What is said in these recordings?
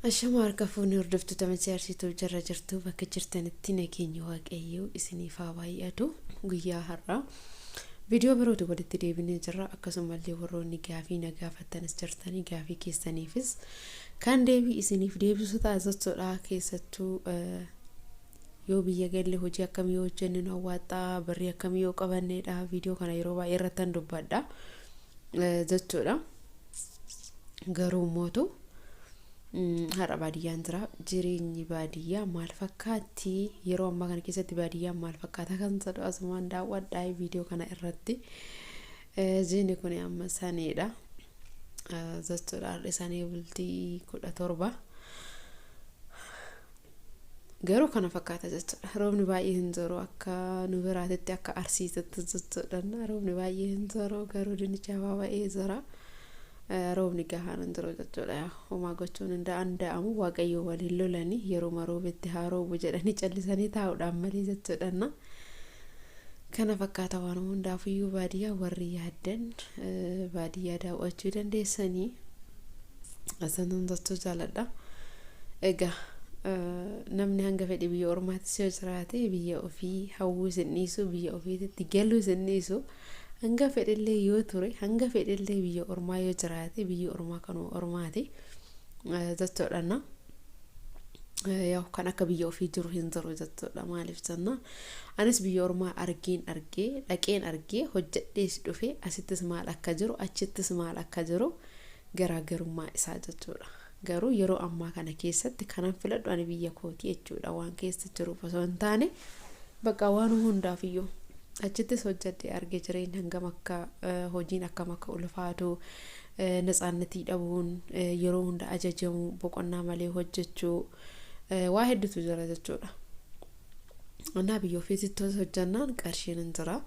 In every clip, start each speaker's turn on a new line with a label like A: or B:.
A: Ashama harka fuunee hordoftoota Machaarsituu jarra jirtu bakka jirtanitti nageenya Waaqayyoo isiniif haa baay'atu. Guyyaa har'aa viidiyoo birootu walitti deebinee jirra. Akkasumallee warroonni gaafii na gaafattanis jirtanii gaafii keessaniifis kan deebii isiniif deebisu ta'a jechuudha. Keessattuu yoo biyya galle hojii akkamii yoo hojjenne nu awwaaxxaa, birrii akkamii yoo qabanneedha. Viidiyoo kana yeroo baay'ee irrattan dubbadha jechuudha. Garuu mootu har'a baadiyyaan jira. Jireenyi baadiyyaa maal fakkaatti? Yeroo ammaa kana keessatti baadiyyaan maal fakkaata kan jedhu asumaan daawwadhaa viidiyoo kana irratti. Jiini kun amma saneedha jechuudha. Har'i sanee bultii 17. Garuu kana fakkaata jechuudha. Roobni baay'ee hin jiru akka nu biraatitti, akka Arsiititti jechuudha. Roobni baay'ee hin jiru, garuu dinnicha baay'ee jira. Roobni gahaan hin jiru jechuudha. Homaa gochuun hin danda'amu. Waaqayyo waliin lolanii yeroo roobetti haa roobu jedhanii callisanii taa'uudhaan malee jechuudha. Kana fakkaata. Waan hundaafiyyuu baadiyyaa warri yaaddan baadiyyaa daawwachuu dandeessanii asanan jechuu jaaladha. Egaa namni hanga fedhe biyya ormaattis yoo jiraate biyya ofii hawwuu isin dhiisu, biyya ofiitti galuu isin dhiisu. Hanga fedhellee yoo ture, hanga fedhellee biyya ormaa yoo jiraate, biyya ormaa kanuma ormaati jechuudha. Yaa kan akka biyya ofii jiru hin jiru jechuudha. Maaliif jenna, anis biyya ormaa argeen, argee dhaqeen, argee hojjedhees dhufe. Asittis maal akka jiru, achittis maal akka jiru, garaagarummaa isaa jechuudha. Garuu yeroo ammaa kana keessatti kanan filadhu ani biyya kootii jechuudha. Waan keessa jiruuf osoo hin taane, bakka waan hundaafiyyuu achittis hojjedhee argee, jireenya hangam akka, hojiin akkam akka ulfaatu, natsaannatii dhabuun, yeroo hunda ajajamuu, boqonnaa malee hojjechuu, waa hedduutu jira jechuudha. Innaa biyya ofiitti hojjannaan qarshiin hin jira.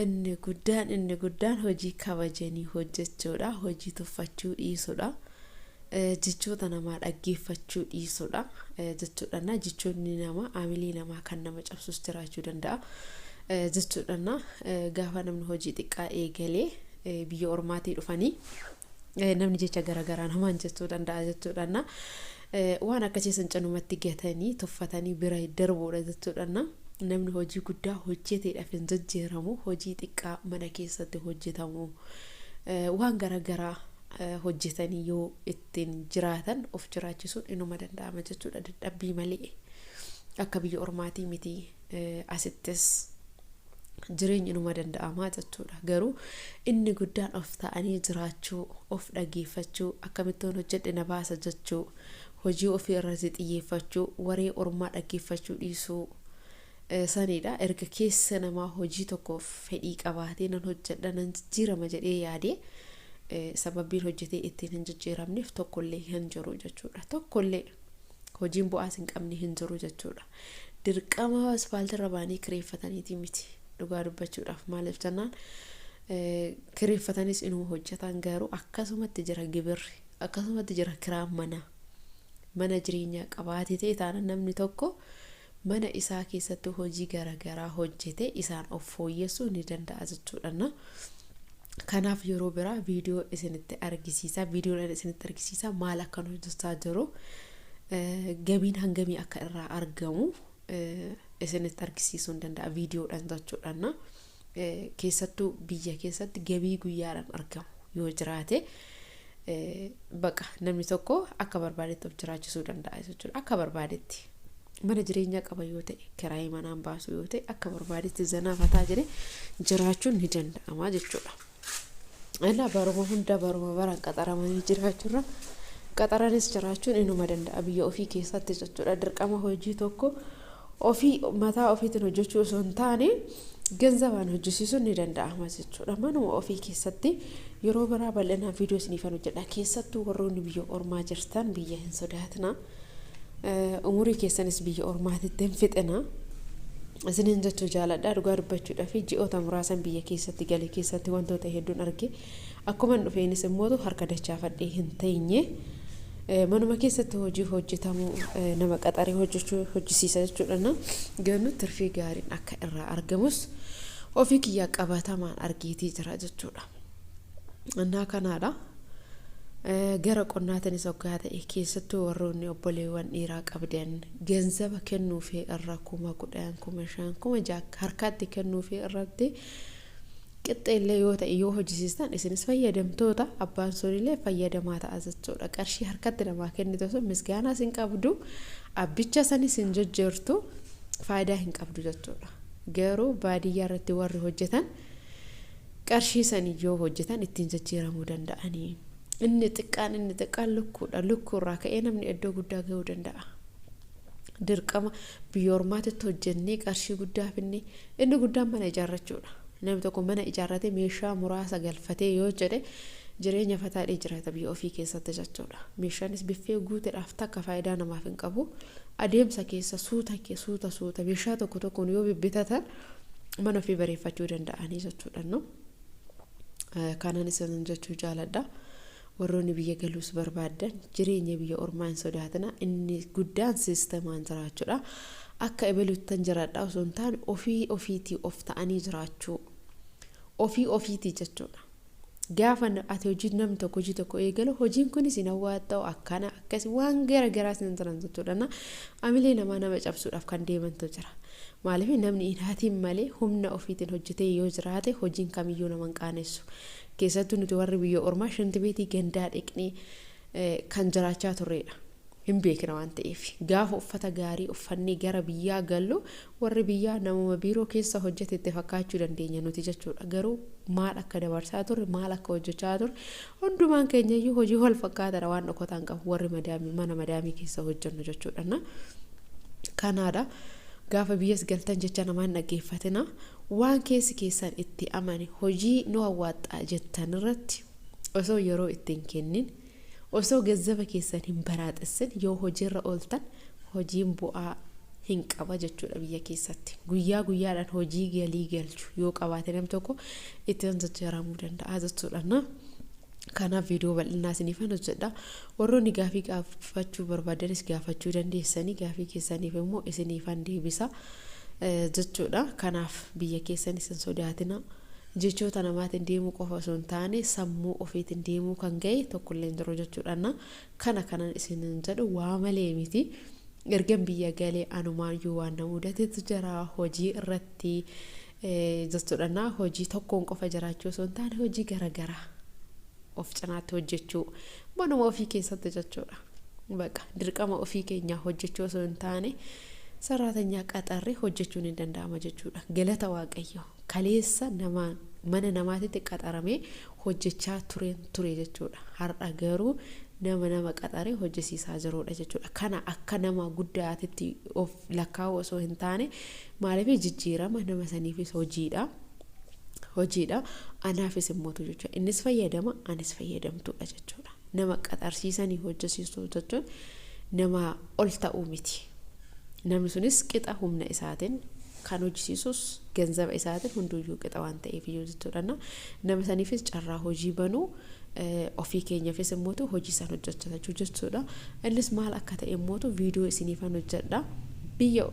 A: Inni guddaan hojii kabajanii hojjechuudha. Hojii tuffachuu dhiisuudha. Jechoota namaa dhaggeeffachuu dhiisuudha jechuudha. Jechoonni namaa, aamilii namaa kan nama cabsus jiraachuu danda'a jechuudha. Gaafa namni hojii xiqqaa eegalee biyya ormaatii dhufanii namni jecha garaagaraa namaan jechuu danda'a jechuudha. Waan akkasii san canumatti gatanii tuffatanii bira darbuudha jechuudha. Namni hojii guddaa hojjeteedhaaf hin jijjiiramu. Hojii xiqqaa mana keessatti hojjetamu, waan garaagaraa hojjetanii yoo ittiin jiraatan of jiraachisuun inuma danda'ama jechuudha, dadhabbii malee. Akka biyya ormaatii miti, asittis jireenyi inuma danda'amaa jechuudha. Garuu inni guddaan of ta'anii jiraachuu, of dhageeffachuu, akkamittiin hojjedhe na baasa jechuu, hojii ofii irratti xiyyeeffachuu, waree ormaa dhaggeeffachuu dhiisuu sanidha. Erga keessa namaa hojii tokkoof fedhii qabaatee, nan hojjedha, nan jijjiirama jedhee yaadee, sababiin hojjetee ittiin hin jijjiiramneef tokkollee hin jiru jechuudha. Tokkollee hojiin bu'aas hin qabne hin jiru jechuudha. Dirqama aspaaltirra baanii kireeffataniiti miti, dhugaa dubbachuudhaaf. Maaliif jennaan, kireeffatanis inuma hojjetan, garuu akkasumatti jira gibirri, akkasumatti jira kiraan manaa. Mana jireenyaa qabaatee ta'e taanaan, namni tokko mana isaa keessatti hojii garaagaraa hojjete isaan of fooyyessuu ni danda'a jechuudha. Kanaaf yeroo biraa viidiyoo isinitti argisiisa. Viidiyoodhaan isinitti argisiisa, maal akkan hojjechaa jiru, gabiin hangamii akka irraa argamu isinitti argisiisuu hin danda'a viidiyoodhaan jechuudha. Keessattuu biyya keessatti gabii guyyaadhaan argamu yoo jiraate, baqa namni tokko akka barbaadetti of jiraachisuu danda'a jechuudha. Akka barbaadetti mana jireenyaa qaba yoo ta'e, kiraayii manaan baasu yoo ta'e, akka barbaadetti zanaa fataa jedhee jiraachuun ni danda'ama jechuudha. Innaa baruma hunda baruma baraan qaxaramanii jiraachuurra qaxaranis jiraachuun inuma danda'a biyya ofii keessatti jechuudha. Dirqama hojii tokko ofii mataa ofiitiin hojjechuu osoo hin taane, ganzabaan hojjesiisuun ni danda'ama jechuudha. Manuma ofii keessatti yeroo biraa bal'inaan viidiyoo isiniifan hojjedha. Keessattuu warroonni biyya ormaa jirtan biyya hin sodaatina. Umurii keessanis biyya ormaatitti hin fixina. Isiniin jechuu jaaladha. Dhugaa dubbachuudhaa fi ji'oota muraasan biyya keessatti gale keessatti wantoota hedduun arge. Akkuma dhufeenis immoo harka dachaafadhee hin teenye. Manuma keessatti hojii hojjetamu nama qaxaree hojjechuu hojjisiisa jechuudha. Garuu tirfii gaariin akka irraa argamus ofii kiyyaa qabatamaan argeetii jira jechuudha. Innaa kanaadha. Gara qonnaatiinis hoggaa ta'e, keessattuu warroonni obboleewwan dhiiraa qabdan, ganzaba kennuufii irra 10,000, 5,000, 6,000 harkatti kennuufii irratti qixxeellee yoo ta'e yoo hojjisiistan, isinis fayyadamtoota, abbaan sunillee fayyadamaa ta'a jechuudha. Qarshii harkatti namaa kennitu sun misgaanaas hin qabdu, abbicha sanis hin jejjeertu, faayidaa hin qabdu jechuudha. Garuu baadiyyaa irratti warri hojjetan qarshii sanii yoo hojjetan ittiin jijjiiramuu danda'anii. Inni xiqqaan lukkuudha. Lukkuu irraa ka'ee namni iddoo guddaa gahuu danda'a. Dirqama biyya ormaatitti hojjennee qarshii guddaa finne, inni guddaan mana ijaarrachuudha. Namni tokko mana ijaarratee meeshaa muraasa galfatee yoo jedhe, jireenya fataadhee jiraata biyya ofii keessatti jechuudha. Meeshaanis biffee guuteedhaaf takka faayidaa namaaf hin qabu. Adeemsa keessa suuta suuta suuta meeshaa tokko tokkoon yoo bibbitatan mana ofii bareeffachuu danda'anii jechuudha. No? Kanan isin jechuu jaaladha. Warroonni biyya galuus barbaaddan, jireenya biyya ormaa hin sodaatina. Inni guddaan siistemaan jiraachuudha. Akka ebaluttan jiraadha osoo hin taane, ofii ofiitii of ta'anii jiraachuu. Ofii ofiitii jechuudha. Gaafa ati hojii, namni tokko hojii tokko eegalu, hojiin kunis hin hawwatta'u, akkana akkasi waan gara garaas hin jiran jechuudha. Amilee namaa nama cabsuudhaaf kan deemantu jira. Maaliif, namni hin hatiin malee humna ofiitiin hojjetee yoo jiraate hojiin kamiyyuu nama hin qaanessu. Keessattuu nuti warri biyya ormaa shanti beetii gandaa dhiqnee kan jiraachaa turredha. Hin beekna waan ta'eef, gaafa uffata gaarii uffannee gara biyyaa gallu, warri biyyaa namuma biiroo keessa hojjete itti fakkaachuu dandeenya nuti jechuudha. Garuu maal akka dabarsaa turre, maal akka hojjechaa turre, hundumaan keenyayyuu hojii wal fakkaataadha, waan dhokotaan qabu, warri madaamii mana madaamii keessa hojjennu jechuudha. Kanaadha, gaafa biyyas galtan jecha namaan dhaggeeffatina. Waan keessi keessan itti amane, hojii nu hawwaaxxaa jettan irratti osoo yeroo ittiin kennin, osoo gazzaba keessan hin baraaxessin yoo hojiirra ooltan, hojiin bu'aa hin qaba jechuudha biyya keessatti. Guyyaa guyyaadhaan hojii galii galchu yoo qabaate, nam tokko ittiin jijjiiramuu danda'a jechuudha. Kanaaf viidiyoo bal'inaa isiniifan hojjedha. Warroonni gaafii gaafachuu barbaadanis gaafachuu dandeessanii, gaafii keessaniif immoo isiniifan deebisa jechuudha. Kanaaf biyya keessanis hin sodaatina. Jechoota namaatiin deemuu qofa osoo hin taane, sammuu ofiitiin deemuu kan ga'e tokkollee hin jiru jechuudha. Kana kanan isinin jedhu waa malee miti. Ergan biyya galee anumaayyuu waan na mudatetu jira hojii irratti jechuudha. Hojii tokkoon qofa jiraachuu osoo hin taane, hojii garaagaraa of cinaatti hojjechuu, manuma ofii keessatti jechuudha. Baqa dirqama ofii keenyaa hojjechuu osoo hin taane, saraatanyaa qaxarree hojjechuun hin danda'ama jechuudha. Galata Waaqayyo, kaleessa nama mana namaatitti qaxaramee hojjechaa tureen ture jechuudha. Har'a garuu nama nama qaxaree hojjesiisaa jirudha jechuudha. Kana akka nama guddaatitti of lakkaa'u osoo hin taane, maaliif, jijjiirama nama saniifis hojiidha. Hojiidha. Anaafis immootu jechuudha. Innis fayyadama, anis fayyadamtuudha jechuudha. Nama qaxarsiisanii hojjesiisuu jechuun nama ol ta'uu miti. Namni sunis qixa humna isaatiin kan hojjisiisus, ganzaba isaatiin hunduyyuu qixa waan ta'eef iyyuu jechuudha. Nama saniifis carraa hojii banuu, ofii keenyaafis immootu hojii isaan hojjechuu jechuudha. Innis maal akka ta'e immootu viidiyoo isiniifan hojjedha. Biyya